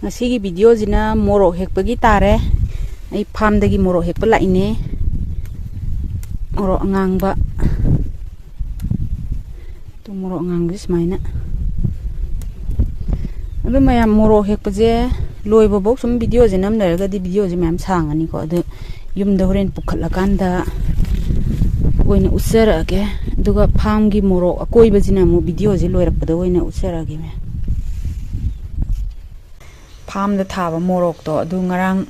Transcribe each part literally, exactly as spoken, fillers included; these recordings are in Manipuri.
ꯉꯁꯤꯒꯤ ꯚꯤꯗꯤꯑꯣꯁꯤꯅ ꯃꯣꯔꯣꯛ ꯍꯦꯛꯄꯒꯤ ꯇꯥꯔꯦ꯫ ꯑꯩ ꯐꯥꯝꯗꯒꯤ ꯃꯣꯔꯣꯛ ꯍꯦꯛꯄ ꯂꯥꯛꯏꯅꯦ꯫ ꯃꯣꯔꯣꯛ ꯑꯉꯥꯡꯕ꯫ ꯇꯨ ꯃꯣꯔꯣꯛ ꯑꯉꯥꯡꯕꯁꯦ ꯁꯨꯃꯥꯏꯅ꯫ ꯑꯗꯨ ꯃꯌꯥꯝ, ꯃꯣꯔꯣꯛ ꯍꯦꯛꯄꯁꯦ ꯂꯣꯏꯕꯐꯧ ꯁꯨꯝ ꯚꯤꯗꯤꯑꯣꯁꯦ ꯅꯝ ꯂꯩꯔꯒꯗꯤ ꯚꯤꯗꯤꯑꯣꯁꯦ ꯃꯌꯥꯝ ꯁꯥꯡꯉꯅꯤꯀꯣ꯫ ꯑꯗꯨ ꯌꯨꯝꯗ ꯍꯣꯔꯦꯟ ꯄꯨꯈꯠꯂꯀꯥꯟꯗ ꯑꯣꯏꯅ ꯎꯠꯆꯔꯛꯑꯒꯦ꯫ ꯑꯗꯨꯒ ꯐꯥꯝꯒꯤ ꯃꯣꯔꯣꯛ ꯑꯀꯣꯏꯕꯁꯤꯅ ꯑꯃꯨꯛ ꯚꯤꯗꯤꯑꯣꯁꯦ ꯂꯣꯏꯔꯛꯄꯗ ꯑꯣꯏꯅ ꯎꯠꯆꯔꯛꯑꯒꯦ, ꯃꯌꯥꯝ꯫ ꯐꯥꯝꯗ ꯊꯥꯕ ꯃꯣꯔꯣꯛꯇꯣ ꯑꯗꯨ ꯉꯔꯥꯡ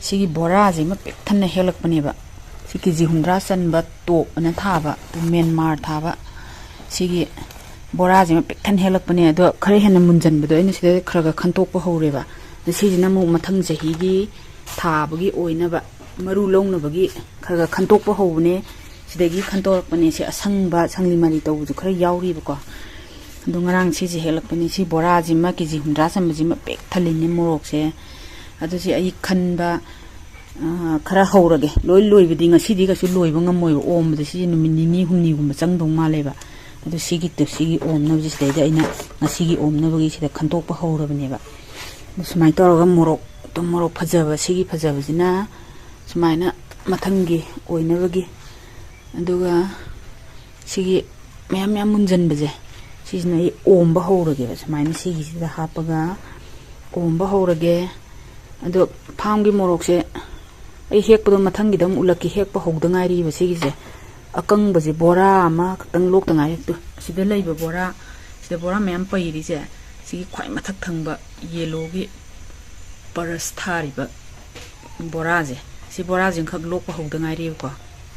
ꯁꯤꯒꯤ ꯕꯣꯔꯥꯁꯤꯃ ꯄꯤꯛ ꯊꯟꯅ ꯍꯦꯛꯂꯛꯄꯅꯦꯕ꯫ ꯁꯤ ꯀꯦ ꯖꯤ ꯍꯨꯝꯗ꯭ꯔꯥ ꯆꯟꯕ ꯇꯣꯞ ꯑꯅ ꯊꯥꯕ, ꯑꯗꯨ ꯃꯦꯟꯃꯥꯔ ꯊꯥꯕ꯫ ꯁꯤꯒꯤ ꯕꯣꯔꯥꯁꯤꯃ ꯄꯤꯛ ꯊꯟꯅ ꯍꯦꯛꯂꯛꯄꯅꯦ꯫ ꯑꯗꯣ ꯈꯔ ꯍꯦꯟꯅ ꯃꯨꯟꯖꯟꯕꯗꯣ ꯑꯩꯅ ꯁꯤꯗ ꯈꯔ ꯈꯔ ꯈꯟꯇꯣꯛꯄ ꯍꯧꯔꯦꯕ꯫ ꯑꯗ ꯁꯤꯁꯤꯅ ꯑꯃꯨꯛ ꯃꯊꯪ ꯆꯍꯤꯒꯤ ꯊꯥꯕꯒꯤ ꯑꯣꯏꯅꯕ, ꯃꯔꯨ ꯂꯧꯅꯕꯒꯤ ꯈꯔ ꯈꯔ ꯈꯟꯇꯣꯛꯄ ꯍꯧꯕꯅꯦ꯫ ꯁꯤꯗꯒꯤ ꯈꯟꯇꯣꯔꯛꯄꯅꯦ꯫ ꯁꯤ ꯑꯁꯪꯕ ꯁꯪꯂꯤ ꯃꯥꯂꯤ ꯇꯧꯕꯁꯨ ꯈꯔ ꯌꯥꯎꯔꯤꯕꯀꯣ꯫ ꯑꯗꯣ ꯉꯔꯥꯡ ꯁꯤꯁꯦ ꯍꯦꯛꯂꯛꯄꯅꯦ꯫ ꯁꯤ ꯕꯣꯔꯥꯁꯤꯃ ꯀꯦ ꯖꯤ ꯍꯨꯝꯗ꯭ꯔꯥ ꯆꯟꯕꯁꯤꯃ ꯄꯤꯛ ꯊꯜꯂꯤꯅꯦ ꯃꯣꯔꯣꯛꯁꯦ꯫ ꯑꯗꯨ ꯁꯤ ꯑꯩ ꯈꯟꯕ, ꯑ, ꯈꯔ ꯍꯧꯔꯒꯦ꯫ ꯂꯣꯏ ꯂꯣꯏꯕꯗꯤ ꯉꯁꯤꯗꯤ ꯀꯩꯁꯨ ꯂꯣꯏꯕ ꯉꯝꯃꯣꯏꯕ꯫ ꯑꯣꯝꯕꯗ ꯁꯤꯁꯦ ꯅꯨꯃꯤꯠ ꯅꯤꯅꯤ ꯍꯨꯝꯅꯤꯒꯨꯝꯕ ꯆꯪꯗꯧ ꯃꯥꯜꯂꯦꯕ꯫ ꯑꯗꯨ ꯁꯤꯒꯤ ꯇꯨ-, ꯁꯤꯒꯤ ꯑꯣꯝꯅꯕꯁꯦ ꯁꯤꯗꯩꯗ ꯑꯩꯅ ꯉꯁꯤꯒꯤ ꯑꯣꯝꯅꯕꯒꯤ ꯁꯤꯗ ꯈꯟꯇꯣꯛꯄ ꯍꯧꯔꯕꯅꯦꯕ꯫ ꯑꯗꯨ ꯁꯨꯃꯥꯏꯅ ꯇꯧꯔꯒ ꯃꯣꯔꯣꯛ, ꯇꯨ ꯃꯣꯔꯣꯛ ꯐꯖꯕ, ꯁꯤꯒꯤ ꯐꯖꯕꯁꯤꯅ ꯁꯨꯃꯥꯏꯅ ꯃꯊꯪꯒꯤ ꯑꯣꯏꯅꯕꯒꯤ꯫ ꯑꯗꯨꯒ ꯁꯤꯒꯤ ꯃꯌꯥꯝ ꯃꯌꯥꯝ ꯃꯨꯟꯖꯟꯕꯁꯦ, ꯁꯤꯁꯤꯅ ꯑꯩ ꯑꯣꯝꯕ ꯍꯧꯔꯒꯦꯕ꯫ ꯁꯨꯃꯥꯏꯅ ꯁꯤꯒꯤꯁꯤꯗ ꯍꯥꯞꯄꯒ ꯑꯣꯝꯕ ꯍꯧꯔꯒꯦ꯫ ꯑꯗꯣ ꯐꯥꯝꯒꯤ ꯃꯣꯔꯣꯛꯁꯦ ꯑꯩ ꯍꯦꯛꯄꯗꯣ ꯃꯊꯪꯒꯤꯗ ꯑꯃꯨꯛ ꯎꯠꯂꯛꯀꯦ꯫ ꯍꯦꯛꯄ ꯍꯧꯗ ꯉꯥꯏꯔꯤꯕ ꯁꯤꯒꯤꯁꯦ꯫ ꯑꯀꯪꯕꯁꯦ ꯕꯣꯔꯥ ꯑꯃꯈꯛꯇꯪ ꯂꯣꯛꯇ ꯉꯥꯏꯔꯤ꯫ ꯇꯨ, ꯑꯁꯤꯗ ꯂꯩꯕ ꯕꯣꯔꯥ, ꯁꯤꯗ ꯕꯣꯔꯥ ꯃꯌꯥꯝ ꯄꯩꯔꯤꯁꯦ, ꯁꯤꯒꯤ ꯈ꯭ꯋꯥꯏ ꯃꯊꯛ ꯊꯪꯕ ꯌꯦꯂꯣꯒꯤ ꯄꯔꯁ ꯊꯥꯔꯤꯕ ꯕꯣꯔꯥꯁꯦ, ꯁꯤ ꯕꯣꯔꯥꯁꯤꯡꯈꯛ ꯂꯣꯛꯄ ꯍꯧꯗ ꯉꯥꯏꯔꯤꯕꯀꯣ,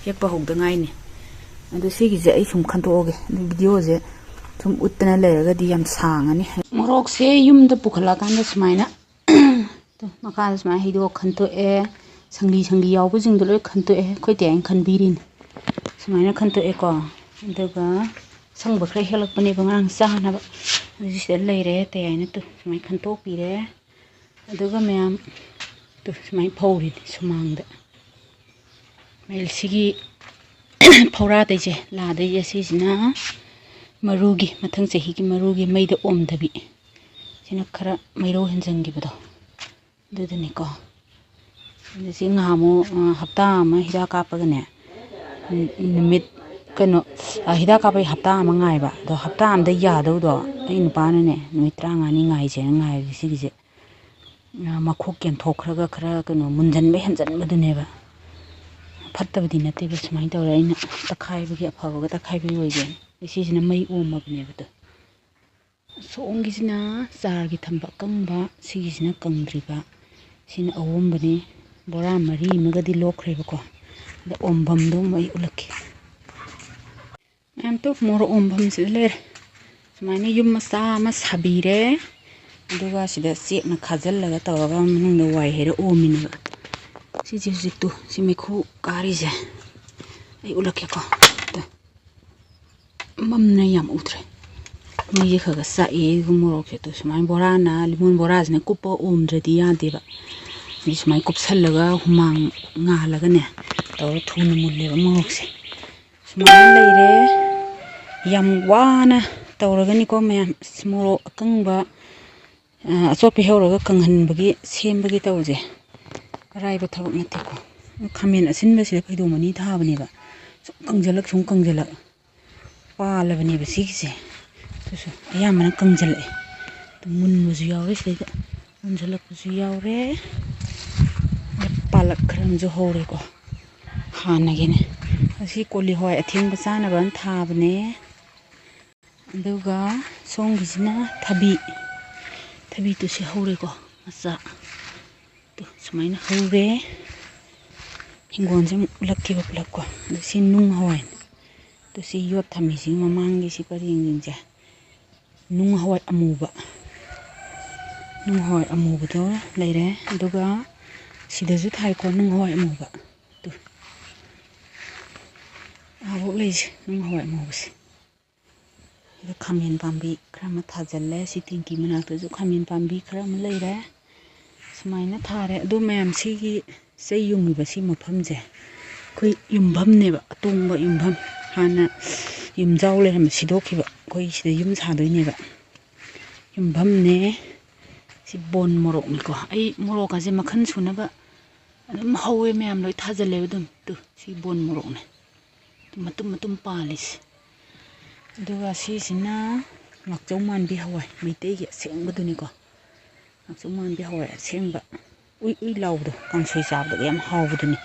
ꯍꯦꯛꯄ ꯍꯧꯗ ꯉꯥꯏꯅꯤ꯫ ꯑꯗꯣ ꯁꯤꯒꯤꯁꯦ ꯑꯩ ꯁꯨꯝ ꯈꯟꯇꯣꯛꯑꯒꯦ, ꯑꯗꯨ ꯚꯤꯗꯤꯑꯣꯁꯦ ꯁꯨꯝ ꯎꯠꯇꯅ ꯂꯩꯔꯒꯗꯤ ꯌꯥꯝ ꯁꯥꯡꯉꯅꯤ꯫ ꯃꯣꯔꯣꯛꯁꯦ ꯌꯨꯝꯗ ꯄꯨꯈꯠꯂꯛꯑꯀꯥꯟꯗ ꯁꯨꯃꯥꯏꯅ ꯇꯣ, ꯃꯈꯥꯗ ꯁꯨꯃꯥꯏꯅ ꯍꯩꯗꯣꯛꯑ ꯈꯟꯇꯣꯛꯑꯦ꯫ ꯁꯪꯂꯤ ꯁꯪꯂꯤ ꯌꯥꯎꯕꯁꯤꯡꯗꯣ ꯂꯣꯏ ꯈꯟꯇꯣꯛꯑꯦ꯫ ꯑꯩꯈꯣꯏ ꯇꯌꯥꯏꯅ ꯈꯟꯕꯤꯔꯤꯅꯤ꯫ ꯁꯨꯃꯥꯏꯅ ꯈꯟꯇꯣꯛꯑꯦꯀꯣ꯫ ꯑꯗꯨꯒ ꯑꯁꯪꯕ ꯈꯔ ꯍꯦꯛꯂꯛꯄꯅꯦꯕ ꯉꯔꯥꯡ ꯆꯥꯅꯕ꯫ ꯑꯗꯨ ꯁꯤꯗ ꯂꯩꯔꯦ, ꯇꯌꯥꯏꯅ ꯇꯨ ꯁꯨꯃꯥꯏꯅ ꯈꯟꯇꯣꯛꯄꯤꯔꯦ꯫ ꯑꯗꯨꯒ ꯃꯌꯥꯝ ꯇꯨ ꯁꯨꯃꯥꯏꯅ ꯐꯧꯔꯤꯅꯤ ꯁꯨꯃꯥꯡꯗ꯫ ꯃꯩꯜꯁꯤꯒꯤ ꯐꯧꯔꯥꯗꯩꯁꯦ, ꯂꯥꯗꯩꯁꯦ, ꯁꯤꯁꯤꯅ ꯃꯔꯨꯒꯤ, ꯃꯊꯪ ꯆꯍꯤꯒꯤ ꯃꯔꯨꯒꯤ ꯃꯩꯗ ꯑꯣꯝꯗꯕꯤ꯫ ꯑꯩꯅ ꯈꯔ ꯃꯩꯔꯧ ꯍꯦꯟꯖꯟꯈꯤꯕꯗꯣ ꯑꯗꯨꯗꯨꯅꯤꯀꯣ꯫ ꯑꯗ ꯁꯤ ꯉꯍꯥꯟꯃꯨꯛ, ꯑ, ꯍꯞꯇꯥ ꯑꯃ ꯍꯤꯗꯥꯛ ꯀꯥꯞꯄꯒꯅꯦ, ꯅꯨ-, ꯅꯨꯃꯤꯠ, ꯀꯩꯅꯣ, ꯑ, ꯍꯤꯗꯥꯛ ꯀꯥꯞꯄꯒꯤ ꯍꯞꯇꯥ ꯑꯃ ꯉꯥꯏꯕ꯫ ꯑꯗꯣ ꯍꯞꯇꯥ ꯑꯃꯗ ꯌꯥꯗꯧꯗꯣ ꯑꯩ ꯅꯨꯄꯥꯅꯅꯦ ꯅꯨꯃꯤꯠ ꯇꯔꯥꯃꯉꯥꯅꯤ ꯉꯥꯏꯁꯦꯅ ꯉꯥꯏꯔꯗꯤ ꯁꯤꯒꯤꯁꯦ, ꯑ, ꯃꯈꯣꯛ ꯀꯦꯟꯊꯣꯛꯈ꯭ꯔꯒ ꯈꯔ, ꯀꯩꯅꯣ, ꯃꯨꯟꯖꯟꯕ ꯍꯦꯟꯖꯟꯕꯗꯨꯅꯦꯕ꯫ ꯐꯠꯇꯕꯗꯤ ꯅꯠꯇꯦꯕ, ꯁꯨꯃꯥꯏꯅ ꯇꯧꯔꯦ꯫ ꯑꯩꯅ ꯇꯛꯈꯥꯏꯕꯒꯤ, ꯑꯐꯕꯒ ꯇꯛꯈꯥꯏꯕꯒꯤ ꯑꯣꯏꯒꯦꯅ꯫ ꯁꯤꯁꯤꯅ ꯃꯩ ꯑꯣꯝꯃꯕꯅꯦꯕ ꯑꯗꯣ꯫ ꯁꯣꯝꯒꯤꯁꯤꯅ ꯆꯥꯔꯒꯤ ꯊꯝꯕ ꯑꯀꯪꯕ, ꯁꯤꯒꯤꯁꯤꯅ ꯀꯪꯗ꯭ꯔꯤꯕ, ꯁꯤꯅ ꯑꯑꯣꯝꯕꯅꯤ꯫ ꯕꯣꯔꯥ ꯃꯔꯤ ꯑꯃꯒꯗꯤ ꯂꯣꯛꯈ꯭ꯔꯦꯕꯀꯣ꯫ ꯑꯗ ꯑꯣꯝꯐꯝꯗꯣ ꯑꯃꯨꯛ ꯑꯩ ꯎꯠꯂꯛꯀꯦ꯫ ꯃꯌꯥꯝ ꯇꯨ ꯃꯣꯔꯣꯛ ꯑꯣꯝꯐꯝꯁꯤꯗ ꯂꯩꯔꯦ꯫ ꯁꯨꯃꯥꯏꯅ ꯌꯨꯝ ꯃꯆꯥ ꯑꯃ ꯁꯥꯕꯤꯔꯦ꯫ ꯑꯗꯨꯒ ꯁꯤꯗ ꯆꯦꯛꯅ ꯈꯥꯖꯤꯜꯂꯒ ꯇꯧꯔꯒ ꯃꯅꯨꯡꯗ ꯋꯥꯏ ꯍꯩꯔ ꯑꯣꯝꯃꯤꯅꯦꯕ꯫ ꯁꯤꯁꯦ ꯍꯧꯖꯤꯛꯇꯨ ꯁꯤ ꯃꯩꯈꯨ ꯀꯥꯔꯤꯁꯦ ꯑꯩ ꯎꯠꯂꯛꯀꯦꯀꯣ꯫ ꯇꯨ꯫ ꯃꯝꯅ ꯌꯥꯝ ꯎꯗ꯭ꯔꯦ꯫ ꯃꯩꯁꯦ ꯈꯔ ꯈꯔ ꯆꯥꯛꯑꯦ꯫ ꯑꯗꯨꯒ ꯃꯣꯔꯣꯛꯁꯦ ꯇꯨ ꯁꯨꯃꯥꯏꯅ ꯕꯣꯔꯥꯅ, ꯂꯤꯃꯣꯟ ꯕꯣꯔꯥꯁꯤꯅ ꯀꯨꯞꯄ ꯑꯣꯝꯗ꯭ꯔꯗꯤ ꯌꯥꯗꯦꯕ꯫ ꯑꯗꯩ ꯁꯨꯃꯥꯏꯅ ꯀꯨꯞꯁꯜꯂꯒ ꯍꯨꯃꯥꯡ ꯉꯥꯜꯂꯒꯅꯦ ꯇꯧꯔ ꯊꯨꯅ ꯃꯨꯜꯂꯦꯕ ꯃꯣꯔꯣꯛꯁꯦ꯫ ꯁꯨꯃꯥꯏꯅ ꯂꯩꯔꯦ꯫ ꯌꯥꯝ ꯋꯥꯅ ꯇꯧꯔꯒꯅꯤꯀꯣ ꯃꯌꯥꯝ꯫ ꯑꯁ, ꯃꯣꯔꯣꯛ ꯑꯀꯪꯕ, ꯑ, ꯑꯆꯣꯠꯄ ꯍꯧꯔꯒ ꯀꯪꯍꯟꯕꯒꯤ, ꯁꯦꯝꯕꯒꯤ ꯇꯧꯕꯁꯦ ꯑꯔꯥꯏꯕ ꯊꯕꯛ ꯅꯠꯇꯦꯀꯣ꯫ ꯈꯥꯃꯦꯟ ꯑꯁꯤꯟꯕꯁꯤꯗ ꯐꯩꯗꯣꯝ ꯑꯅꯤ ꯊꯥꯕꯅꯦꯕ꯫ ꯁꯨꯝ ꯀꯪꯖꯜꯂꯛ, ꯁꯨꯝ ꯀꯪꯖꯜꯂꯛ꯫ ꯄꯥꯜꯂꯕꯅꯦꯕ ꯁꯤꯒꯤꯁꯦ꯫ ꯑꯗꯨꯁꯨ ꯑꯌꯥꯝꯕꯅ ꯀꯪꯖꯜꯂꯛꯑꯦ꯫ ꯑꯗꯨ ꯃꯨꯟꯕꯁꯨ ꯌꯥꯎꯔꯦ ꯁꯤꯗꯩꯗ꯫ ꯃꯨꯟꯖꯜꯂꯛꯄꯁꯨ ꯌꯥꯎꯔꯦ꯫ ꯄꯥꯂꯛ ꯈꯔ ꯑꯃꯁꯨ ꯍꯧꯔꯦꯀꯣ꯫ ꯍꯥꯟꯅꯒꯤꯅꯦ꯫ ꯑꯁꯤ ꯀꯣꯂꯤ ꯍꯋꯥꯏ ꯑꯊꯦꯡꯕ ꯆꯥꯅꯕꯅ ꯊꯥꯕꯅꯦ꯫ ꯑꯗꯨꯒ ꯁꯣꯝꯒꯤꯁꯤꯅ ꯊꯕꯤ꯫ ꯊꯕꯤꯗꯨꯁꯨ ꯍꯧꯔꯦꯀꯣ, ꯃꯆꯥ꯫ ꯇꯨ, ꯁꯨꯃꯥꯏꯅ ꯍꯧꯔꯦ꯫ ꯍꯤꯡꯒꯣꯜꯁꯦ ꯑꯃꯨꯛ ꯎꯠꯂꯛꯀꯦꯕ ꯄꯨꯂꯞꯀꯣ꯫ ꯑꯗꯨ ꯁꯤ ꯅꯨꯡ ꯍꯋꯥꯏꯅꯤ꯫ ꯑꯗꯨ ꯁꯤ ꯌꯣꯠ ꯊꯝꯃꯤꯁꯤꯒꯤ ꯃꯃꯥꯡꯒꯤ ꯁꯤ ꯄꯔꯦꯡꯁꯤꯡꯁꯦ ꯅꯨꯡ ꯍꯋꯥꯏ ꯑꯃꯨꯕ꯫ ꯅꯨꯡ ꯍꯋꯥꯏ ꯑꯃꯨꯕꯗꯣ ꯂꯩꯔꯦ꯫ ꯑꯗꯨꯒ ꯁꯤꯗꯁꯨ ꯊꯥꯏꯀꯣ ꯅꯨꯡ ꯍꯋꯥꯏ ꯑꯃꯨꯕ꯫ ꯇꯨ꯫ ꯑꯥꯐꯧ ꯂꯩꯁꯦ ꯅꯨꯡ ꯍꯋꯥꯏ ꯑꯃꯨꯕꯁꯦ꯫ ꯁꯤꯗ ꯈꯥꯃꯦꯟ ꯄꯥꯝꯕꯤ ꯈꯔ ꯑꯃ ꯊꯥꯖꯤꯜꯂꯦ꯫ ꯁꯤ ꯇꯦꯡꯀꯤ ꯃꯅꯥꯛꯇꯁꯨ ꯈꯥꯃꯦꯟ ꯄꯥꯝꯕꯤ ꯈꯔ ꯑꯃ ꯂꯩꯔꯦ꯫ ꯁꯨꯃꯥꯏꯅ ꯊꯥꯔꯦ꯫ ꯑꯗꯣ ꯃꯌꯥꯝ ꯁꯤꯒꯤ ꯆꯩ ꯌꯨꯡꯉꯤꯕ ꯁꯤ ꯃꯐꯝꯁꯦ ꯑꯩꯈꯣꯏ ꯌꯨꯝꯐꯝꯅꯦꯕ, ꯑꯇꯣꯡꯕ ꯌꯨꯝꯐꯝ꯫ ꯍꯥꯟꯅ ꯌꯨꯝꯖꯥꯎ ꯂꯩꯔꯝꯕ ꯁꯤꯗꯣꯛꯈꯤꯕ꯫ ꯑꯩꯈꯣꯏ ꯁꯤꯗ ꯌꯨꯝ ꯁꯥꯗꯣꯏꯅꯦꯕ꯫ ꯐꯝꯐꯝꯅꯦ꯫ ꯁꯤ ꯕꯣꯟ ꯃꯣꯔꯣꯛꯅꯤꯀꯣ꯫ ꯑꯩ ꯃꯣꯔꯣꯛꯀꯁꯦ ꯃꯈꯜ ꯁꯨꯅꯕ ꯑꯗꯨꯝ ꯍꯧꯋꯦ, ꯃꯌꯥꯝ ꯂꯣꯏ ꯊꯥꯖꯜꯂꯦꯕ ꯑꯗꯨꯝ꯫ ꯇꯨ, ꯁꯤ ꯕꯣꯟ ꯃꯣꯔꯣꯛꯅꯦ꯫ ꯃꯇꯨꯝ ꯃꯇꯨꯝ ꯄꯥꯜꯂꯤꯁꯦ꯫ ꯑꯗꯨꯒ ꯁꯤꯁꯤꯅ ꯉꯥꯛꯆꯧ ꯃꯥꯟꯕꯤ ꯍꯋꯥꯏ, ꯃꯩꯇꯩꯒꯤ ꯑꯁꯦꯡꯕꯗꯨꯅꯤꯀꯣ꯫ ꯉꯥꯛꯆꯧ ꯃꯥꯟꯕꯤ ꯍꯋꯥꯏ ꯑꯁꯦꯡꯕ, ꯎꯏ ꯎꯏ ꯂꯥꯎꯕꯗꯣ, ꯀꯥꯡꯁꯣꯏ ꯆꯥꯕꯗꯒ ꯌꯥꯝ ꯍꯥꯎꯕꯗꯨꯅꯤ꯫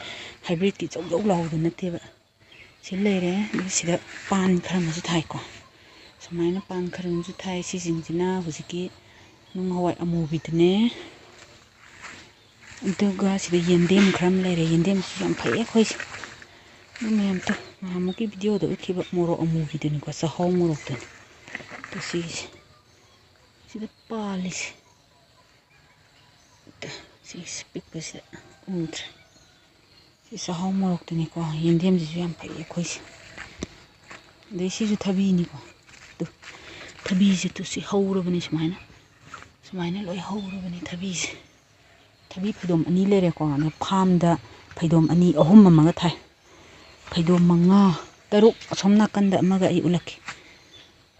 ꯍꯥꯏꯕ꯭ꯔꯤꯠꯀꯤ ꯖꯧ ꯖꯧ ꯂꯥꯎꯕꯗꯨ ꯅꯠꯇꯦꯕ꯫ ꯁꯤ ꯂꯩꯔꯦ꯫ ꯑꯗꯨꯒ ꯁꯤꯗ ꯄꯥꯟ ꯈꯔ ꯑꯃꯁꯨ ꯊꯥꯏꯀꯣ꯫ ꯁꯨꯃꯥꯏꯅ ꯄꯥꯟ ꯈꯔ ꯑꯃꯁꯨ ꯊꯥꯏ꯫ ꯁꯤꯁꯤꯡꯁꯤꯅ ꯍꯧꯖꯤꯛꯀꯤ ꯅꯨꯡ ꯍꯋꯥꯏ ꯑꯃꯨꯕꯤꯗꯨꯅꯦ꯫ ꯑꯗꯨꯒ ꯁꯤꯗ ꯌꯦꯟꯗꯦꯝ ꯈꯔ ꯑꯃ ꯂꯩꯔꯦ꯫ ꯌꯦꯟꯗꯦꯝꯁꯤꯁꯨ ꯌꯥꯝ ꯐꯩꯌꯦ ꯑꯩꯈꯣꯏꯁꯦ꯫ ꯑꯗꯨ ꯃꯌꯥꯝꯗꯣ ꯅꯍꯥꯟꯃꯨꯛꯀꯤ ꯚꯤꯗꯤꯑꯣꯗ ꯎꯠꯈꯤꯕ ꯃꯣꯔꯣꯛ ꯑꯃꯨꯕꯤꯗꯨꯅꯤꯀꯣ, ꯆꯥꯛꯍꯥꯎ ꯃꯣꯔꯣꯛꯇꯨꯅꯤ꯫ ꯑꯗꯣ ꯁꯤꯒꯤꯁꯦ, ꯁꯤꯗ ꯄꯥꯜꯂꯤꯁꯦ꯫ ꯁꯤ ꯄꯤꯛꯄꯁꯤꯗ ꯎꯗ꯭ꯔꯦ꯫ ꯁꯤ ꯆꯥꯛꯍꯥꯎ ꯃꯣꯔꯣꯛꯇꯨꯅꯤꯀꯣ꯫ ꯌꯦꯟꯗꯦꯝꯁꯤꯁꯨ ꯌꯥꯝ ꯐꯩ ꯑꯩꯈꯣꯏꯁꯦ꯫ ꯑꯗꯩ ꯁꯤꯁꯨ ꯊꯕꯤꯅꯤꯀꯣ꯫ ꯇꯨ, ꯊꯕꯤꯁꯦ ꯇꯨ ꯁꯤ ꯍꯧꯔꯕꯅꯤ ꯁꯨꯃꯥꯏꯅ꯫ ꯁꯨꯃꯥꯏꯅ ꯂꯣꯏ ꯍꯧꯔꯕꯅꯤ ꯊꯕꯤꯁꯦ꯫ ꯊꯕꯤ ꯐꯩꯗꯣꯝ ꯑꯅꯤ ꯂꯩꯔꯦꯀꯣ꯫ ꯑꯗ ꯐꯥꯝꯗ ꯐꯩꯗꯣꯝ ꯑꯅꯤ, ꯑꯍꯨꯝ ꯑꯃꯒ ꯊꯥꯏ꯫ ꯐꯩꯗꯣꯝ ꯃꯉꯥ, ꯇꯔꯨꯛ ꯑꯁꯣꯝ ꯅꯥꯀꯟꯗ ꯑꯃꯒ ꯑꯩ ꯎꯠꯂꯛꯀꯦ꯫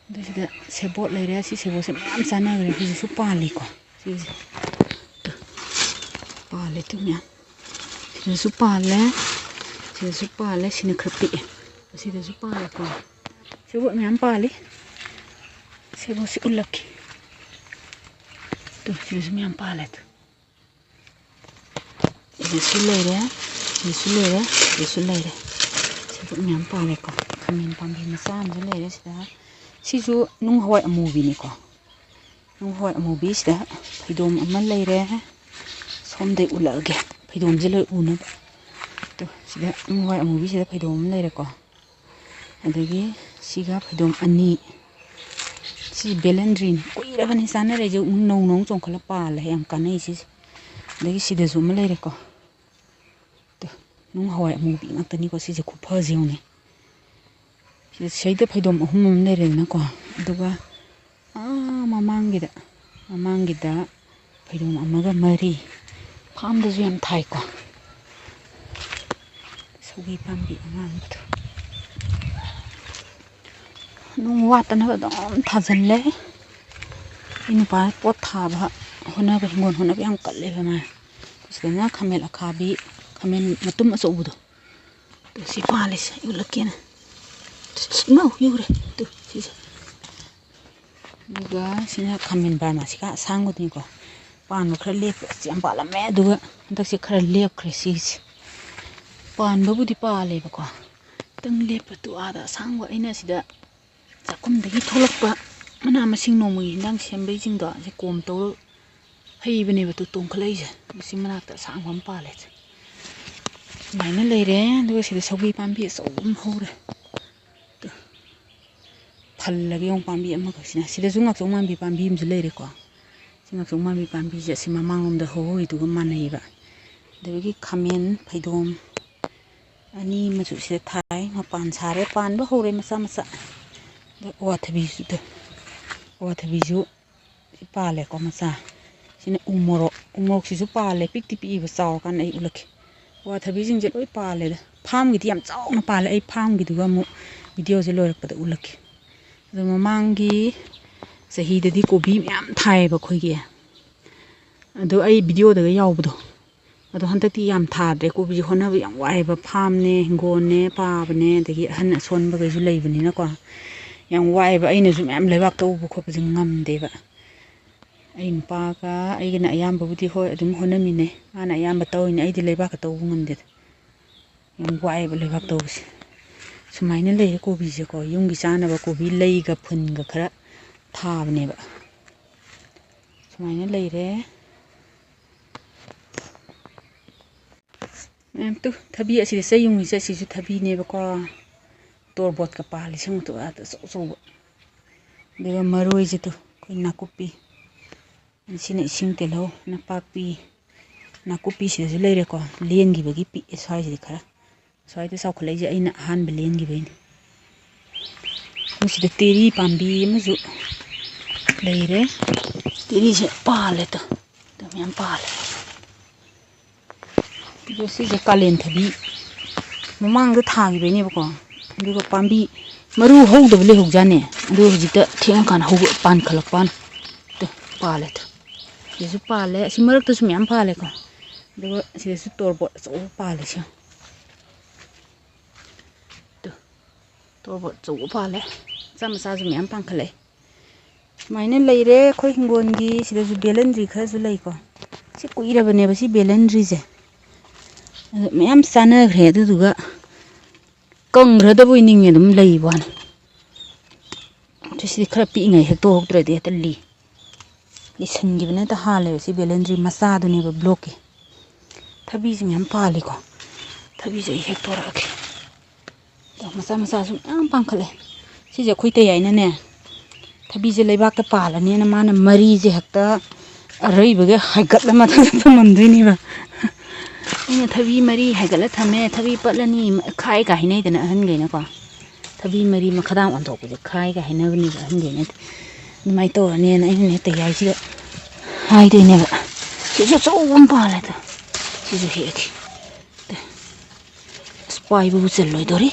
ꯑꯗꯨ ꯁꯤꯗ ꯁꯦꯕꯣꯠ ꯂꯩꯔꯦ꯫ ꯁꯤ ꯁꯦꯕꯣꯠꯁꯦ ꯃꯌꯥꯝ ꯆꯥꯟꯅꯈ꯭ꯔꯦ꯫ ꯍꯧꯖꯤꯛꯁꯨ ꯄꯥꯜꯂꯤꯀꯣ꯫ ꯁꯤꯁꯦ ꯇꯨ, ꯄꯥꯜꯂꯦ ꯇꯨ ꯃꯌꯥꯝ꯫ ꯁꯤꯗꯁꯨ ꯄꯥꯜꯂꯦ, ꯁꯤꯗꯁꯨ ꯄꯥꯜꯂꯦ꯫ ꯁꯤꯅ ꯈꯔ ꯄꯤꯛꯑꯦ꯫ ꯑꯁꯤꯗꯁꯨ ꯄꯥꯜꯂꯦꯀꯣ꯫ ꯁꯦꯕꯣꯠ ꯃꯌꯥꯝ ꯄꯥꯜꯂꯤ꯫ ꯁꯦꯕꯣꯠꯁꯦ ꯎꯠꯂꯛꯀꯦ꯫ ꯇꯨ, ꯁꯤꯗꯁꯨ ꯃꯌꯥꯝ ꯄꯥꯜꯂꯦ ꯇꯨ꯫ ꯁꯤꯗꯁꯨ ꯂꯩꯔꯦ, ꯁꯤꯗꯁꯨ ꯂꯩꯔꯦ, ꯁꯤꯗꯁꯨ ꯂꯩꯔꯦ꯫ ꯁꯦꯕꯣꯠ ꯃꯌꯥꯝ ꯄꯥꯜꯂꯦꯀꯣ꯫ ꯈꯥꯃꯦꯟ ꯄꯥꯝꯕꯤ ꯃꯆꯥ ꯑꯃꯁꯨ ꯂꯩꯔꯦ ꯁꯤꯗ꯫ ꯁꯤꯁꯨ ꯅꯨꯡ ꯍꯋꯥꯏ ꯑꯃꯨꯕꯤꯅꯤꯀꯣ꯫ ꯅꯨꯡ ꯍꯋꯥꯏ ꯑꯃꯨꯕꯤꯁꯤꯗ ꯐꯩꯗꯣꯝ ꯑꯃ ꯂꯩꯔꯦ꯫ ꯁꯣꯝꯗꯩ ꯎꯠꯂꯛꯑꯒꯦ꯫ ꯐꯩꯗꯣꯝꯁꯦ ꯂꯣꯏ ꯎꯅꯕ꯫ ꯇꯨ, ꯁꯤꯗ ꯅꯨꯡ ꯍꯋꯥꯏ ꯑꯃꯨꯕꯤꯁꯤꯗ ꯐꯩꯗꯣꯝ ꯑꯃ ꯂꯩꯔꯦꯀꯣ꯫ ꯑꯗꯒꯤ ꯁꯤꯒ ꯐꯩꯗꯣꯝ ꯑꯅꯤ꯫ ꯁꯤ ꯕꯦꯂꯦꯟꯗ꯭ꯔꯤꯅꯤ꯫ ꯀꯨꯏꯔꯕꯅꯤ ꯆꯥꯅꯔꯛꯏꯁꯦ꯫ ꯅꯧ ꯅꯧ ꯆꯣꯡꯈꯠꯂ ꯄꯥꯜꯂꯦ꯫ ꯌꯥꯝ ꯀꯥꯟꯅꯩ ꯁꯤꯁꯦ꯫ ꯑꯗꯒꯤ ꯁꯤꯗꯁꯨ ꯑꯃ ꯂꯩꯔꯦꯀꯣ꯫ ꯇꯨ, ꯅꯨꯡ ꯍꯋꯥꯏ ꯑꯃꯨꯕꯤ ꯉꯥꯛꯇꯅꯤꯀꯣ꯫ ꯁꯤꯁꯦ ꯈꯨꯐꯁꯦ ꯌꯦꯡꯉꯨꯅꯦ꯫ ꯁꯤꯗ, ꯁꯤꯗꯩꯗ ꯐꯩꯗꯣꯝ ꯑꯍꯨꯝ ꯑꯃ ꯂꯩꯔꯦꯗꯅꯀꯣ꯫ ꯑꯗꯨꯒ ꯑꯥ ꯃꯃꯥꯡꯒꯤꯗ, ꯃꯃꯥꯡꯒꯤꯗ ꯐꯩꯗꯣꯝ ꯑꯃꯒ ꯃꯔꯤ꯫ ꯐꯥꯝꯗꯁꯨ ꯌꯥꯝ ꯊꯥꯏꯀꯣ꯫ ꯁꯧꯒ꯭ꯔꯤ ꯄꯥꯝꯕꯤ ꯑꯉꯥꯡꯕꯗꯣ꯫ ꯅꯨꯡ ꯋꯥꯠꯇꯅꯕ ꯑꯗꯨꯝ ꯊꯥꯖꯤꯜꯂꯦ꯫ ꯑꯩ ꯅꯨꯄꯥ ꯄꯣꯠ ꯊꯥꯕ ꯍꯣꯠꯅꯕ, ꯍꯤꯡꯒꯣꯜ ꯍꯣꯠꯅꯕ ꯌꯥꯝ ꯀꯜꯂꯦꯕ ꯃꯥ꯫ ꯁꯤꯗꯅ ꯈꯥꯃꯦꯟ ꯑꯈꯥꯕꯤ, ꯈꯥꯃꯦꯟ ꯃꯇꯨꯝ ꯑꯆꯧꯕꯗꯣ꯫ ꯑꯗꯣ ꯁꯤ ꯄꯥꯜꯂꯤꯁꯦ ꯑꯩ ꯎꯠꯂꯛꯀꯦꯅ꯫ ꯏꯃꯥꯎ, ꯌꯧꯔꯦ꯫ ꯇꯨ, ꯁꯤꯁꯦ꯫ ꯑꯗꯨꯒ ꯁꯤꯅ ꯈꯥꯃꯦꯟ ꯕꯔꯃꯥꯁꯤꯀꯥ ꯑꯁꯥꯡꯕꯗꯨꯅꯤꯀꯣ꯫ ꯄꯥꯟꯕ ꯈꯔ ꯂꯦꯞꯄ, ꯑꯁ, ꯌꯥꯝ ꯄꯥꯜꯂꯝꯃꯦ꯫ ꯑꯗꯨꯒ ꯍꯟꯗꯛꯁꯦ ꯈꯔ ꯂꯦꯞꯈ꯭ꯔꯦ ꯁꯤꯒꯤꯁꯦ꯫ ꯄꯥꯟꯕꯕꯨꯗꯤ ꯄꯥꯜꯂꯦꯕꯀꯣ꯫ ꯈꯤꯇꯪ ꯂꯦꯞꯄ ꯇꯨ ꯑꯥꯗ ꯑꯁꯥꯡꯕ ꯑꯩꯅ ꯁꯤꯗ ꯆꯥꯛꯈꯨꯝꯗꯒꯤ ꯊꯣꯛꯂꯛꯄ ꯃꯅꯥ ꯃꯁꯤꯡ ꯅꯣꯡꯃꯒꯤ ꯍꯤꯟꯖꯥꯡ ꯁꯦꯝꯕꯩꯁꯤꯡꯗꯣ ꯁꯤ ꯀꯣꯝ ꯇꯧꯔ ꯍꯩꯕꯅꯦꯕ ꯇꯨ ꯇꯣꯡꯈꯠꯂꯛꯏꯁꯦ꯫ ꯁꯤ ꯃꯅꯥꯛꯇ ꯑꯁꯥꯡꯕ ꯑꯃ ꯄꯥꯜꯂꯦ꯫ ꯁꯨꯃꯥꯏꯅ ꯂꯩꯔꯦ꯫ ꯑꯗꯨꯒ ꯁꯤꯗ ꯁꯧꯒ꯭ꯔꯤ ꯄꯥꯝꯕꯤ ꯑꯆꯧꯕ ꯑꯃ ꯍꯧꯔꯦ꯫ ꯇꯨ꯫ ꯐꯜꯂꯒ ꯌꯦꯡꯉꯨ ꯄꯥꯝꯕꯤ ꯑꯃꯈꯛꯁꯤꯅ꯫ ꯁꯤꯗꯁꯨ ꯉꯥꯛꯆꯧ ꯃꯥꯟꯕꯤ ꯄꯥꯝꯕꯤ ꯑꯃꯁꯨ ꯂꯩꯔꯦꯀꯣ꯫ ꯁꯤ ꯉꯥꯛꯆꯧ ꯃꯥꯟꯕꯤ ꯄꯥꯝꯕꯤꯁꯦ ꯑꯁꯤ ꯃꯃꯥꯡꯂꯣꯝꯗ ꯍꯧꯍꯧꯔꯤꯗꯨꯒ ꯃꯥꯟꯅꯩꯌꯦꯕ꯫ ꯑꯗꯨꯗꯒꯤ ꯈꯥꯃꯦꯟ ꯐꯩꯗꯣꯝ ꯑꯅꯤ ꯑꯃꯁꯨ ꯁꯤꯗ ꯊꯥꯏ꯫ ꯃꯄꯥꯟ ꯁꯥꯔꯦ, ꯄꯥꯟꯕ ꯍꯧꯔꯦ ꯃꯆꯥ ꯃꯆꯥ꯫ ꯑꯗ ꯑꯋꯥꯊꯕꯤꯁꯨ ꯇꯨ꯫ ꯑꯋꯥꯊꯕꯤꯁꯨ ꯁꯤ ꯄꯥꯜꯂꯦꯀꯣ ꯃꯆꯥ꯫ ꯁꯤꯅ ꯎ ꯃꯣꯔꯣꯛ꯫ ꯎ ꯃꯣꯔꯣꯛꯁꯤꯁꯨ ꯄꯥꯜꯂꯦ, ꯄꯤꯛꯇꯤ ꯄꯤꯛꯏꯕ, ꯆꯥꯎꯔꯀꯥꯟꯗ ꯑꯩ ꯎꯠꯂꯛꯀꯦ꯫ ꯑꯋꯥꯊꯕꯤꯁꯤꯡꯁꯦ ꯂꯣꯏ ꯄꯥꯜꯂꯦꯗ꯫ ꯐꯥꯝꯒꯤꯗꯤ ꯌꯥꯝ ꯆꯥꯎꯅ ꯄꯥꯜꯂꯦ꯫ ꯑꯩ ꯐꯥꯝꯒꯤꯗꯨꯒ ꯑꯃꯨꯛ ꯚꯤꯗꯤꯑꯣꯁꯦ ꯂꯣꯏꯔꯛꯄꯗ ꯎꯠꯂꯛꯀꯦ꯫ ꯑꯗꯣ ꯃꯃꯥꯡꯒꯤ ꯆꯍꯤꯗꯗꯤ ꯀꯣꯕꯤ ꯃꯌꯥꯝ ꯊꯥꯏꯌꯦꯕ ꯑꯩꯈꯣꯏꯒꯤ꯫ ꯑꯗꯣ ꯑꯩ ꯚꯤꯗꯤꯑꯣꯗꯒ ꯌꯥꯎꯕꯗꯣ꯫ ꯑꯗꯣ ꯍꯟꯗꯛꯇꯤ ꯌꯥꯝ ꯊꯥꯗ꯭ꯔꯦ꯫ ꯀꯣꯕꯤꯁꯦ ꯍꯣꯠꯅꯕ ꯌꯥꯝ ꯋꯥꯏꯑꯦꯕ꯫ ꯐꯥꯝꯅꯦ, ꯍꯤꯡꯒꯣꯜꯅꯦ, ꯄꯥꯕꯅꯦ, ꯑꯗꯒꯤ ꯑꯍꯟ ꯑꯁꯣꯟꯕꯈꯩꯁꯨ ꯂꯩꯕꯅꯤꯅꯀꯣ꯫ ꯌꯥꯝ ꯋꯥꯏꯑꯦꯕ꯫ ꯑꯩꯅꯁꯨ ꯃꯌꯥꯝ ꯂꯩꯕꯥꯛ ꯇꯧꯕ ꯈꯣꯠꯄꯁꯦ ꯉꯝꯗꯦꯕ꯫ ꯑꯩ ꯅꯨꯄꯥꯒ ꯑꯩꯒꯅ ꯑꯌꯥꯝꯕꯕꯨꯗꯤ ꯍꯣꯏ ꯑꯗꯨꯝ ꯍꯣꯠꯅꯃꯤꯟꯅꯩ꯫ ꯃꯥꯅ ꯑꯌꯥꯝꯕ ꯇꯧꯔꯤꯅꯦ꯫ ꯑꯩꯗꯤ ꯂꯩꯕꯥꯛꯀ ꯇꯧꯕ ꯉꯝꯗꯦꯗ꯫ ꯌꯥꯝ ꯋꯥꯏꯑꯦꯕ ꯂꯩꯕꯥꯛ ꯇꯧꯕꯁꯦ꯫ ꯁꯨꯃꯥꯏꯅ ꯂꯩꯔꯦ ꯀꯣꯕꯤꯁꯦꯀꯣ꯫ ꯌꯨꯝꯒꯤ ꯆꯥꯅꯕ ꯀꯣꯕꯤ ꯂꯩꯒ ꯐꯨꯟꯒ ꯈꯔ ꯊꯥꯕꯅꯦꯕ꯫ ꯁꯨꯃꯥꯏꯅ ꯂꯩꯔꯦ꯫ ꯃꯌꯥꯝ ꯇꯨ, ꯊꯕꯤ ꯑꯁꯤꯗ ꯆꯩ ꯌꯨꯡꯉꯤꯁꯦ ꯑꯁꯤꯁꯨ ꯊꯕꯤꯅꯦꯕꯀꯣ꯫ ꯇꯣꯔꯕꯣꯠꯀ ꯄꯥꯜꯂꯤ ꯁꯤꯡ ꯃꯇꯣꯟ ꯑꯆꯧ ꯑꯆꯧꯕ꯫ ꯑꯗꯨꯒ ꯃꯔꯣꯏꯁꯦ ꯇꯨ, ꯑꯩꯈꯣꯏ ꯅꯥꯀꯨꯞꯄꯤ꯫ ꯁꯤꯅ ꯏꯁꯤꯡ ꯇꯤꯜꯍꯧ, ꯅꯄꯥꯛꯄꯤ, ꯅꯥꯀꯨꯞꯄꯤꯁꯤꯗꯁꯨ ꯂꯩꯔꯦꯀꯣ꯫ ꯂꯦꯟꯈꯤꯕꯒꯤ ꯄꯤꯛꯑꯦ ꯁ꯭ꯋꯥꯏꯁꯤꯗꯤ ꯈꯔ꯫ ꯁ꯭ꯋꯥꯏꯗ ꯆꯥꯎꯈꯠꯂꯛꯏꯁꯦ ꯑꯩꯅ ꯑꯍꯥꯟꯕ ꯂꯦꯟꯈꯤꯕꯩꯅꯤ꯫ ꯃꯁꯤꯗ ꯇꯦꯔꯤ ꯄꯥꯝꯕꯤ ꯑꯃꯁꯨ ꯂꯩꯔꯦ꯫ ꯇꯦꯔꯤꯁꯦ ꯄꯥꯜꯂꯦ ꯇꯨ꯫ ꯑꯗꯨ ꯃꯌꯥꯝ ꯄꯥꯜꯂꯦ꯫ ꯑꯗꯣ ꯁꯤꯁꯦ ꯀꯥꯂꯦꯟ ꯊꯕꯤ ꯃꯃꯥꯡꯗ ꯊꯥꯈꯤꯕꯩꯅꯦꯕꯀꯣ꯫ ꯑꯗꯨꯒ ꯄꯥꯝꯕꯤ ꯃꯔꯨ ꯍꯧꯗꯕ ꯂꯩꯍꯧꯖꯥꯠꯅꯦ꯫ ꯑꯗꯨ ꯍꯧꯖꯤꯛꯇ ꯊꯦꯡꯉꯀꯥꯟꯗ ꯍꯧꯕ ꯄꯥꯟꯈꯠꯂꯛꯄ ꯋꯥꯅꯤ꯫ ꯄꯥꯜꯂꯦ꯫ ꯁꯤꯗꯁꯨ ꯄꯥꯜꯂꯦ꯫ ꯑꯁꯤ ꯃꯔꯛꯇꯁꯨ ꯃꯌꯥꯝ ꯄꯥꯜꯂꯦꯀꯣ꯫ ꯑꯗꯨꯒ ꯁꯤꯗꯁꯨ ꯇꯣꯔꯕꯣꯠ ꯑꯆꯧꯕ ꯄꯥꯜꯂꯦ꯫ ꯁꯤ ꯌꯦꯡꯉꯨ꯫ ꯇꯨ, ꯇꯣꯔꯕꯣꯠ ꯑꯆꯧꯕ ꯄꯥꯜꯂꯦ꯫ ꯃꯆꯥ ꯃꯆꯥꯁꯨ ꯃꯌꯥꯝ ꯄꯥꯟꯈꯠꯂꯛꯑꯦ꯫ ꯁꯨꯃꯥꯏꯅ ꯂꯩꯔꯦ ꯑꯩꯈꯣꯏ ꯍꯤꯡꯒꯣꯜꯒꯤ꯫ ꯁꯤꯗꯁꯨ ꯕꯦꯂꯟꯗ꯭ꯔꯤ ꯈꯔꯁꯨ ꯂꯩꯀꯣ꯫ ꯁꯤ ꯀꯨꯏꯔꯕꯅꯦꯕ ꯁꯤ ꯕꯦꯂꯟꯗ꯭ꯔꯤꯁꯦ꯫ ꯑꯗꯨ ꯃꯌꯥꯝ ꯆꯥꯅꯈ꯭ꯔꯦ꯫ ꯑꯗꯨꯗꯨꯒ ꯀꯪꯈ꯭ꯔꯗꯕꯣꯏ ꯅꯤꯡꯉꯦ, ꯑꯗꯨꯝ ꯂꯩꯕ ꯋꯥꯅꯤ꯫ ꯑꯗꯨ ꯁꯤꯗꯤ ꯈꯔ ꯄꯤꯛꯏꯉꯩ ꯍꯦꯛꯇꯣꯛꯍꯧꯗ꯭ꯔꯗꯤ ꯍꯦꯛꯇ ꯂꯤ-, ꯂꯤꯁꯟꯈꯤꯕꯅ ꯍꯦꯛꯇ ꯍꯥꯜꯂꯦꯕ꯫ ꯁꯤ ꯕꯦꯂꯟꯗ꯭ꯔꯤ ꯃꯆꯥꯗꯨꯅꯦꯕ ꯕ꯭ꯂꯣꯛꯀꯤ꯫ ꯊꯕꯤꯁꯤ ꯃꯌꯥꯝ ꯄꯥꯜꯂꯤꯀꯣ꯫ ꯊꯕꯤꯁꯦ ꯑꯩ ꯍꯦꯛꯇꯣꯔꯛꯑꯒꯦ꯫ ꯑꯗꯣ ꯃꯆꯥ ꯃꯆꯥꯁꯨ ꯃꯌꯥꯝ ꯄꯥꯟꯈꯠꯂꯦ꯫ ꯁꯤꯁꯦ ꯑꯩꯈꯣꯏ ꯇꯌꯥꯏꯅꯅꯦ, ꯊꯕꯤꯁꯦ ꯂꯩꯕꯥꯛꯇ ꯄꯥꯜꯂꯅꯦꯅ ꯃꯥꯅ ꯃꯔꯤꯁꯦ ꯍꯦꯛꯇ ꯑꯔꯩꯕꯒꯤ ꯍꯥꯏꯒꯠꯂ ꯃꯊꯛꯇ ꯊꯝꯃꯝꯗꯣꯏꯅꯦꯕ꯫ ꯑꯩꯅ ꯊꯕꯤ ꯃꯔꯤ ꯍꯥꯏꯒꯠꯂ ꯊꯝꯃꯦ, ꯊꯕꯤ ꯄꯠꯂꯅꯤ, ꯈꯥꯏꯒ ꯍꯥꯏꯅꯩꯗꯅ ꯑꯍꯟꯈꯩꯅꯀꯣ꯫ ꯊꯕꯤ ꯃꯔꯤ ꯃꯈꯥꯗꯥꯡ ꯑꯣꯟꯊꯣꯛꯄꯁꯦ ꯈꯥꯏꯒ ꯍꯥꯏꯅꯕꯅꯦꯕ ꯑꯍꯟꯈꯩꯅ꯫ ꯑꯗꯨꯃꯥꯏꯅ ꯇꯧꯔꯅꯦꯅ ꯑꯩꯅꯅꯦ ꯇꯌꯥꯏꯁꯤꯗ ꯍꯥꯏꯗꯣꯏꯅꯦꯕ꯫ ꯁꯤꯁꯨ ꯑꯆꯧꯕ ꯑꯃ ꯄꯥꯜꯂꯦ ꯑꯗꯣ꯫ ꯁꯤꯁꯨ ꯍꯦꯛꯑꯒꯦ꯫ ꯑꯁ, ꯄꯥꯏꯕꯕꯨ ꯆꯜꯂꯣꯏꯗꯧꯔꯤ꯫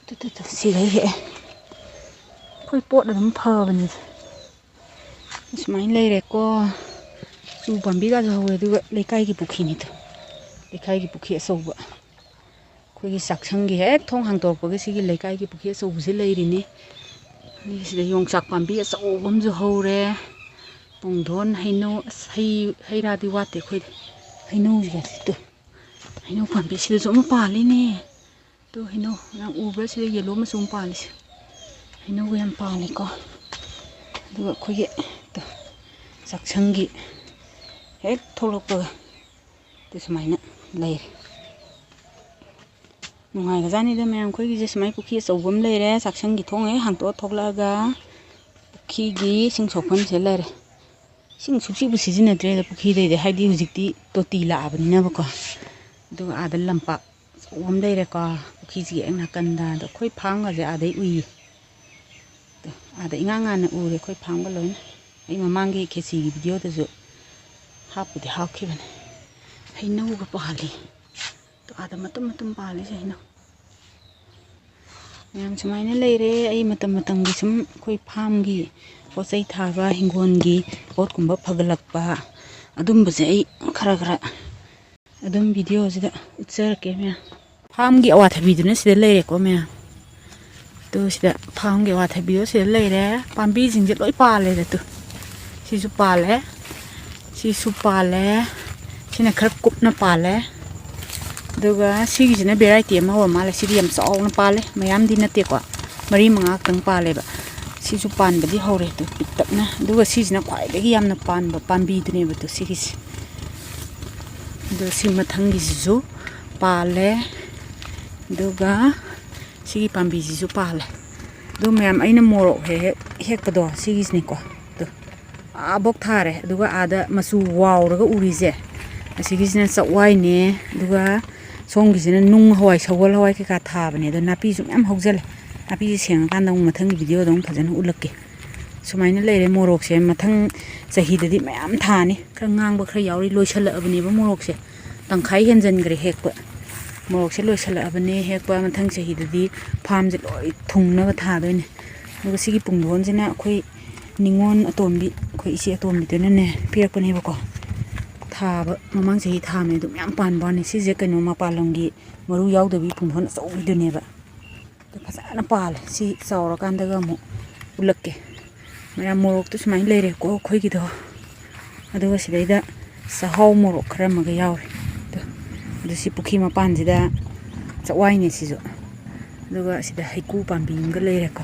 ꯇꯨ, ꯇꯨ, ꯇꯨ, ꯁꯤꯈꯩ ꯍꯦꯛꯑꯦ꯫ ꯑꯩꯈꯣꯏ ꯄꯣꯠ ꯑꯗꯨꯝ ꯐꯕꯅꯤ꯫ ꯁꯨꯃꯥꯏꯅ ꯂꯩꯔꯦꯀꯣ꯫ ꯆꯨ ꯄꯥꯝꯕꯤꯒꯁꯨ ꯍꯧꯋꯦ, ꯑꯗꯨꯒ ꯂꯩꯀꯥꯏꯒꯤ ꯄꯨꯈ꯭ꯔꯤꯅꯤꯗꯣ꯫ ꯂꯩꯀꯥꯏꯒꯤ ꯄꯨꯈ꯭ꯔꯤ ꯑꯆꯧꯕ꯫ ꯑꯩꯈꯣꯏꯒꯤ ꯆꯥꯛꯁꯪꯒꯤ ꯍꯦꯛ ꯊꯣꯡ ꯍꯥꯡꯗꯣꯔꯛꯄꯒ ꯁꯤꯒꯤ ꯂꯩꯀꯥꯏꯒꯤ ꯄꯨꯈ꯭ꯔꯤ ꯑꯆꯧꯕꯁꯤ ꯂꯩꯔꯤꯅꯤ꯫ ꯑꯗꯒꯤ ꯁꯤꯗ ꯌꯣꯡꯆꯥꯛ ꯄꯥꯝꯕꯤ ꯑꯆꯧꯕ ꯑꯃꯁꯨ ꯍꯧꯔꯦ꯫ ꯄꯨꯡꯗꯣꯟ, ꯍꯩꯅꯧ, ꯑꯁ, ꯍꯩ, ꯍꯩ ꯔꯥꯗꯤ ꯋꯥꯠꯇꯦ ꯑꯩꯈꯣꯏꯗ꯫ ꯍꯩꯅꯧꯁꯤꯒ ꯇꯨ, ꯍꯩꯅꯧ ꯄꯥꯝꯕꯤ ꯁꯤꯗꯁꯨ ꯑꯃ ꯄꯥꯜꯂꯤꯅꯦ꯫ ꯇꯨ, ꯍꯩꯅꯧ ꯌꯥꯝ ꯎꯕ꯭ꯔꯥ? ꯁꯤꯗ ꯌꯦꯜꯂꯣ ꯃꯆꯨ ꯑꯃ ꯄꯥꯜꯂꯤꯁꯦ꯫ ꯍꯩꯅꯧꯒ ꯌꯥꯝ ꯄꯥꯜꯂꯤꯀꯣ꯫ ꯑꯗꯨꯒ ꯑꯩꯈꯣꯏꯒꯤ, ꯇꯨ, ꯆꯥꯛꯁꯪꯒꯤ ꯍꯦꯛ ꯊꯣꯛꯂꯛꯄꯒ ꯇꯨ ꯁꯨꯃꯥꯏꯅ ꯂꯩꯔꯦ꯫ ꯅꯨꯡꯉꯥꯏꯒꯖꯥꯠꯅꯤꯗ ꯃꯌꯥꯝ꯫ ꯑꯩꯈꯣꯏꯒꯤꯁꯦ ꯁꯨꯃꯥꯏꯅ ꯄꯨꯈ꯭ꯔꯤ ꯑꯆꯧꯕ ꯑꯃ ꯂꯩꯔꯦ꯫ ꯆꯥꯛꯁꯪꯒꯤ ꯊꯣꯡ ꯍꯦꯛ ꯍꯥꯡꯇꯣꯛꯑ ꯊꯣꯛꯂꯛꯑꯒ ꯄꯨꯈ꯭ꯔꯤꯒꯤ ꯏꯁꯤꯡ ꯁꯣꯛꯐꯝꯁꯦ ꯂꯩꯔꯦ꯫ ꯏꯁꯤꯡ ꯁꯨꯡꯁꯤꯕꯨ ꯁꯤꯖꯤꯟꯅꯗ꯭ꯔꯦꯗ ꯄꯨꯈ꯭ꯔꯤꯗꯩꯗꯤ, ꯍꯥꯏꯗꯤ ꯍꯧꯖꯤꯛꯇꯤ ꯇꯣꯇꯤ ꯂꯥꯛꯑꯕꯅꯤꯅꯕꯀꯣ꯫ ꯑꯗꯨꯒ ꯑꯥꯗ ꯂꯝꯄꯥꯛ ꯑꯆꯧꯕ ꯑꯃ ꯂꯩꯔꯦꯀꯣ, ꯄꯨꯈ꯭ꯔꯤꯁꯤꯒꯤ ꯍꯦꯛ ꯅꯥꯀꯟꯗ꯫ ꯑꯗꯣ ꯑꯩꯈꯣꯏ ꯐꯥꯝꯒꯁꯦ ꯑꯥꯗꯩ ꯎꯏꯌꯦ꯫ ꯑꯗꯣ ꯑꯥꯗ ꯏꯉꯥꯟ ꯉꯥꯟꯅ ꯎꯔꯦ ꯑꯩꯈꯣꯏ ꯐꯥꯝꯒ ꯂꯣꯏꯅ꯫ ꯑꯩ ꯃꯃꯥꯡꯒꯤ ꯈꯦꯆꯤꯒꯤ ꯚꯤꯗꯤꯑꯣꯗꯁꯨ ꯍꯥꯞꯄꯨꯗꯤ ꯍꯥꯞꯈꯤꯕꯅꯦ꯫ ꯍꯩꯅꯧꯒ ꯄꯥꯜꯂꯤ꯫ ꯑꯗꯣ ꯑꯥꯗ ꯃꯇꯨꯝ ꯃꯇꯨꯝ ꯄꯥꯜꯂꯤꯁꯦ ꯍꯩꯅꯧ꯫ ꯃꯌꯥꯝ ꯁꯨꯃꯥꯏꯅ ꯂꯩꯔꯦ꯫ ꯑꯩ ꯃꯇꯝ ꯃꯇꯝꯒꯤ ꯁꯨꯝ ꯑꯩꯈꯣꯏ ꯐꯥꯝꯒꯤ ꯄꯣꯠ ꯆꯩ ꯊꯥꯕ, ꯍꯤꯡꯒꯣꯜꯒꯤ ꯄꯣꯠꯀꯨꯝꯕ ꯐꯒꯠꯂꯛꯄ, ꯑꯗꯨꯝꯕꯁꯦ ꯑꯩ ꯈꯔ ꯈꯔ ꯑꯗꯨꯝ ꯚꯤꯗꯤꯑꯣꯁꯤꯗ ꯎꯠꯆꯔꯛꯀꯦ ꯃꯌꯥꯝ꯫ ꯐꯥꯝꯒꯤ ꯑꯋꯥꯊꯕꯤꯗꯨꯅ ꯁꯤꯗ ꯂꯩꯔꯦꯀꯣ ꯃꯌꯥꯝ꯫ ꯇꯨ ꯁꯤꯗ ꯐꯥꯝꯒꯤ ꯑꯋꯥꯊꯕꯤꯗꯣ ꯁꯤꯗ ꯂꯩꯔꯦ꯫ ꯄꯥꯝꯕꯤꯁꯤꯡꯁꯦ ꯂꯣꯏ ꯄꯥꯜꯂꯦꯗ꯫ ꯇꯨ ꯁꯤꯁꯨ ꯄꯥꯜꯂꯦ, ꯁꯤꯁꯨ ꯄꯥꯜꯂꯦ꯫ ꯁꯤꯅ ꯈꯔ ꯀꯨꯞꯅ ꯄꯥꯜꯂꯦ꯫ ꯑꯗꯨꯒ ꯁꯤꯒꯤꯁꯤꯅ ꯚꯦꯔꯥꯏꯇꯤ ꯑꯃ ꯑꯣꯏ ꯃꯥꯜꯂꯦ꯫ ꯁꯤꯗꯤ ꯌꯥꯝ ꯆꯥꯎꯅ ꯄꯥꯜꯂꯦ, ꯃꯌꯥꯝꯗꯤ ꯅꯠꯇꯦꯀꯣ, ꯃꯔꯤ ꯃꯉꯥ ꯈꯛꯇꯪ ꯄꯥꯜꯂꯦꯕ꯫ ꯁꯤꯁꯨ ꯄꯥꯟꯕꯗꯤ ꯍꯧꯔꯦ, ꯇꯨ ꯄꯤꯛꯇꯛꯅ꯫ ꯑꯗꯨꯒ ꯁꯤꯁꯤꯅ ꯈ꯭ꯋꯥꯏꯗꯒꯤ ꯌꯥꯝꯅ ꯄꯥꯟꯕ ꯄꯥꯝꯕꯤꯗꯨꯅꯦꯕ, ꯇꯨ ꯁꯤꯒꯤꯁꯦ꯫ ꯑꯗꯣ ꯁꯤ ꯃꯊꯪꯒꯤꯁꯤꯁꯨ ꯄꯥꯜꯂꯦ꯫ ꯑꯗꯨꯒ ꯁꯤꯒꯤ ꯄꯥꯝꯕꯤꯁꯤꯁꯨ ꯄꯥꯜꯂꯦ꯫ ꯑꯗꯨ ꯃꯌꯥꯝ, ꯑꯩꯅ ꯃꯣꯔꯣꯛ ꯍꯦꯛ ꯍꯦꯛ ꯍꯦꯛꯄꯗꯣ ꯁꯤꯒꯤꯁꯤꯅꯤꯀꯣ꯫ ꯑꯗꯣ ꯑꯥꯕꯣꯛ ꯊꯥꯔꯦ꯫ ꯑꯗꯨꯒ ꯑꯥꯗ ꯃꯆꯨ ꯋꯥꯎꯔꯒ ꯎꯔꯤꯁꯦ, ꯑꯁꯤꯒꯤꯁꯤꯅ ꯆꯥꯛꯋꯥꯏꯅꯦ꯫ ꯑꯗꯨꯒ ꯁꯣꯝꯒꯤꯁꯤꯅ ꯅꯨꯡ ꯍꯋꯥꯏ, ꯁꯒꯣꯜ ꯍꯋꯥꯏ ꯀꯩꯀꯥ ꯊꯥꯕꯅꯦ꯫ ꯑꯗꯣ ꯅꯥꯄꯤꯁꯨ ꯃꯌꯥꯝ ꯍꯧꯖꯜꯂꯦ꯫ ꯅꯥꯄꯤꯁꯦ ꯁꯦꯡꯉꯀꯥꯟꯗ ꯑꯃꯨꯛ ꯃꯊꯪꯒꯤ ꯚꯤꯗꯤꯑꯣꯗ ꯑꯃꯨꯛ ꯐꯖꯅ ꯎꯠꯂꯛꯀꯦ꯫ ꯁꯨꯃꯥꯏꯅ ꯂꯩꯔꯦ ꯃꯣꯔꯣꯛꯁꯦ꯫ ꯃꯊꯪ ꯆꯍꯤꯗꯗꯤ ꯃꯌꯥꯝ ꯊꯥꯅꯤ꯫ ꯈꯔ ꯉꯥꯡꯕ ꯈꯔ ꯌꯥꯎꯔꯤ꯫ ꯂꯣꯏꯁꯜꯂꯛꯑꯕꯅꯦꯕ ꯃꯣꯔꯣꯛꯁꯦ, ꯇꯪꯈꯥꯏ ꯍꯦꯟꯖꯟꯈ꯭ꯔꯦ ꯍꯦꯛꯄ꯫ ꯃꯣꯔꯣꯛꯁꯦ ꯂꯣꯏꯁꯜꯂꯛꯑꯕꯅꯦ ꯍꯦꯛꯄ꯫ ꯃꯊꯪ ꯆꯍꯤꯗꯗꯤ ꯐꯥꯝꯁꯦ ꯂꯣꯏ ꯊꯨꯡꯅꯕ ꯊꯥꯗꯣꯏꯅꯦ꯫ ꯑꯗꯨꯒ ꯁꯤꯒꯤ ꯄꯨꯡꯗꯣꯟꯁꯤꯅ ꯑꯩꯈꯣꯏ ꯅꯤꯉꯣꯜ ꯑꯇꯣꯝꯕꯤ, ꯑꯩꯈꯣꯏ ꯏꯆꯦ ꯑꯇꯣꯝꯕꯤꯗꯨꯅꯅꯦ ꯄꯤꯔꯛꯄꯅꯦꯕꯀꯣ꯫ ꯊꯥꯕ, ꯃꯃꯥꯡ ꯆꯍꯤ ꯊꯥꯕꯅꯦ, ꯑꯗꯨꯝ ꯌꯥꯝ ꯄꯥꯟꯕ ꯋꯥꯅꯤ꯫ ꯁꯤꯁꯦ ꯀꯩꯅꯣ, ꯃꯄꯥꯟ ꯂꯝꯒꯤ ꯃꯔꯨ ꯌꯥꯎꯗꯕꯤ ꯄꯨꯡꯗꯣꯟ ꯑꯆꯧꯕꯤꯗꯨꯅꯦꯕ꯫ ꯑꯗꯨ ꯐꯖꯅ ꯄꯥꯜꯂꯦ꯫ ꯁꯤ ꯆꯥꯎꯔꯀꯥꯟꯗꯒ ꯑꯃꯨꯛ ꯎꯠꯂꯛꯀꯦ꯫ ꯃꯌꯥꯝ, ꯃꯣꯔꯣꯛꯇꯨ ꯁꯨꯃꯥꯏꯅ ꯂꯩꯔꯦꯀꯣ ꯑꯩꯈꯣꯏꯒꯤꯗꯣ꯫ ꯑꯗꯨꯒ ꯁꯤꯗꯩꯗ ꯆꯥꯛꯍꯥꯎ ꯃꯣꯔꯣꯛ ꯈꯔ ꯑꯃꯒ ꯌꯥꯎꯔꯦ꯫ ꯑꯗꯨ, ꯑꯗꯨ ꯁꯤ ꯄꯨꯈ꯭ꯔꯤ ꯃꯄꯥꯟꯁꯤꯗ ꯆꯥꯛꯋꯥꯏꯅꯦ ꯁꯤꯁꯨ꯫ ꯑꯗꯨꯒ ꯁꯤꯗ ꯍꯩꯀꯨ ꯄꯥꯝꯕꯤ ꯑꯃꯒ ꯂꯩꯔꯦꯀꯣ꯫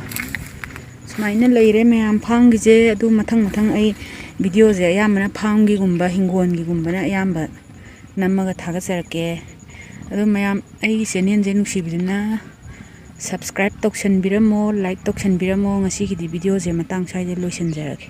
ꯁꯨꯃꯥꯏꯅ ꯂꯩꯔꯦ ꯃꯌꯥꯝ ꯐꯥꯝꯒꯤꯁꯦ꯫ ꯑꯗꯨ ꯃꯊꯪ ꯃꯊꯪ ꯑꯩ ꯚꯤꯗꯤꯑꯣꯁꯦ ꯑꯌꯥꯝꯕꯅ ꯐꯥꯝꯒꯤꯒꯨꯝꯕ, ꯍꯤꯡꯒꯣꯜꯒꯤꯒꯨꯝꯕꯅ ꯑꯌꯥꯝꯕ ꯅꯝꯃꯒ ꯊꯥꯒꯠꯆꯔꯛꯀꯦ꯫ ꯑꯗꯣ ꯃꯌꯥꯝ, ꯑꯩꯒꯤ ꯆꯦꯅꯦꯜꯁꯦ ꯅꯨꯡꯁꯤꯕꯤꯗꯨꯅ ꯁꯕꯁꯀ꯭ꯔꯥꯏꯞ ꯇꯧꯁꯟꯕꯤꯔꯝꯃꯣ, ꯂꯥꯏꯛ ꯇꯧꯁꯟꯕꯤꯔꯝꯃꯣ꯫ ꯉꯁꯤꯒꯤꯗꯤ ꯚꯤꯗꯤꯑꯣꯁꯦ ꯃꯇꯥꯡ ꯁ꯭ꯋꯥꯏꯗ ꯂꯣꯏꯁꯤꯟꯖꯔꯒꯦ꯫